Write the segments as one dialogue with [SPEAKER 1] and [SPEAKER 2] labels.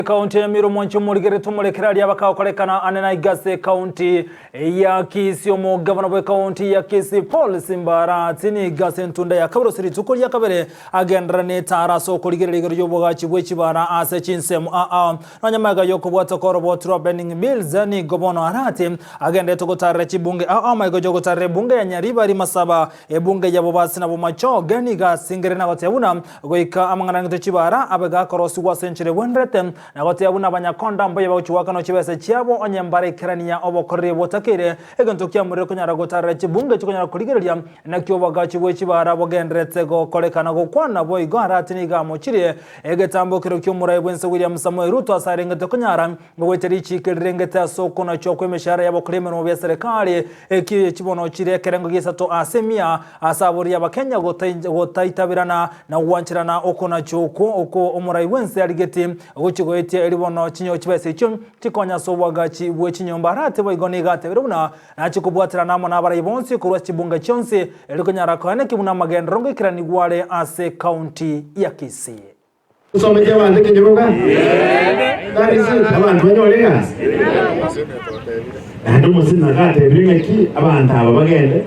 [SPEAKER 1] Ekaunti ya Nyamira omwanchi omorigeretu omorekere aria bakagokorekana ane na iga ase ekaunti ya Kisii omogavana bw'ekaunti ya Kisii Paul Simbarati nigo ase entunda ya kabere ase rituko ria kabere agenderanete are ase okorigereria igoro y'obogachi bwe chibara ase chinsemo aa nonya magega y'okobwata koroboti rwa Burning Bills nigo bono Arati agenderete gotarera chibunge aa magega y'ogotarera ebunge ya Nyaribari Masaba Ebunge ya Bobasi na Bomachoge nigo asingire na goteba buna goika amang'ana ang'ete chibara abe gakorosigwa ase enchera egwenerete, na goteba buna abanyakonda mbuya bagochia goakanwa chibesa chiabo onye mbaraikerania obokoreri botakeire, egento kiamorire konyara gotarera chibunge chikonyara korigereria naki oboagachi bwe chibara bogendererete gokorekana gokwana boigo arati nigo amochirie egetambo ekero ki'omorai bw'ense William Samoei Ruto ase arengete konyara Gogocha richiiko erirengete ase okonachwa kw'emeshahara y'abakora emeremo bia serikali, ekio chibono chire ekerengo gi'esato ase emia, ase aboria Abakenya gotaitabirana na gwancherana okonachwa okwo okwo omorai bw'ense arigetie gochia goetia eri bono chibesa echio chikonya ase oboagachi bwe chinyomba. Arate boigo nigo atebire buna nachie kobwaterana amo nabarai bonsi korwa ase chibunge chionsi erio konyara koenekia buna amagenderero ngoikeranigwa are ase ekaunti ya Kisii.
[SPEAKER 2] Nsometie abanto ekenyoro iga? That is it, abanto banyore egasi. Naende omosini nagatebire ng'aki abanto aba bagende,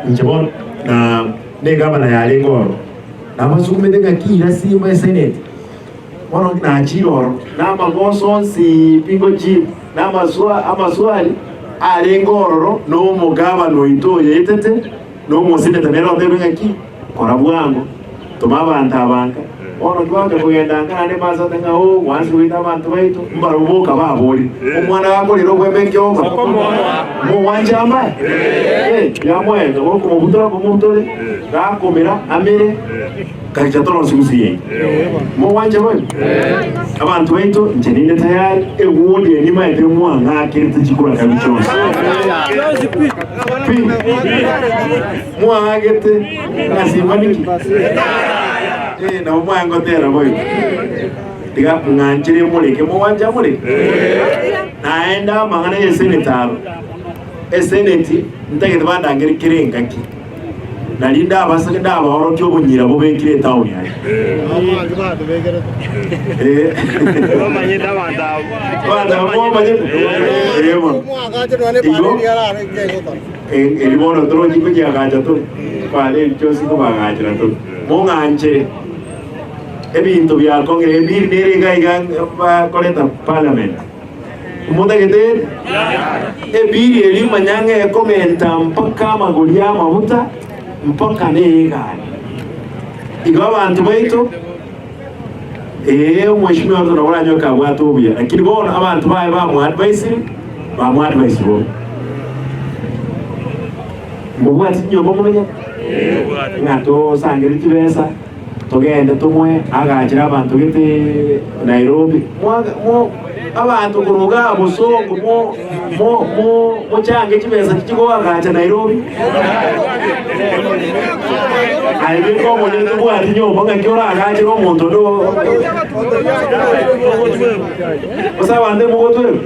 [SPEAKER 2] inche bono na negavana yarenge ororo, nabasukumete ng'aki ira simba esenate, bono nachire ororo, na amagoso onsi pi ngochibu, na amaswa amaswali arenge ororo na omogavana oito oyoetete, Na omoseneta nere otebe ng'aki, Kora bwango, toma abanto aba nka. Bono twancha kogenda nka naende mbasate ng'a oo, gwansi goita abanto baito, mbarabwo boka baborire. Omwana gakorera obwembe ekioma, mogwancha ambae? Eh, yamoenga, gokomobutora komobutore, gakomera amere, kagicha toronsi gusii yaito. Mogwancha boigo? Abanto baito, inche ninde tayari, egwodi eye nimaete mwang'akerete chikura kabi chionsi. Pi! Mwaagete ng'a simba niki? Eh, nabo mwangotera boigo. Tiga ng'anchere moreke, mogwancha moreke? Naende amang'ana y'eseneti aro, eseneti ntagete bandangere kera engaki, nari ndabasake ndabaorokie obonyira bobekire etaoni aria. Eh. Abanto abwo momanyete? Eh, bono. Igo, eri bono torochi kochiagacha tore, kware eri chionsi kobagachera tore. Mong'anchere ebinto biakong'ire, ebiri nere iga iga bakoreta parliament. Motagete ere? Ebiri eri manya ng'a ekomenta mpaka amagori y'amabuta mpaka na egari. Igo abanto baito, ee omweshimiwa Ruto nabo oranyoke abwate obuya, lakini bono abanto baye bamoadvisire, bamoadvise bobe. Mobwati chinyomba momenyete? Ng'a tosangere chibesa. Togende tomoe agachere abanto gete Nairobi. Abanto korwa igaa bosongo mochange chibesa chigoagacha Nairobi. Aye beka omonyene tobwati nyomba ng'aki oragachere omonto onde gose abanto emogotwere.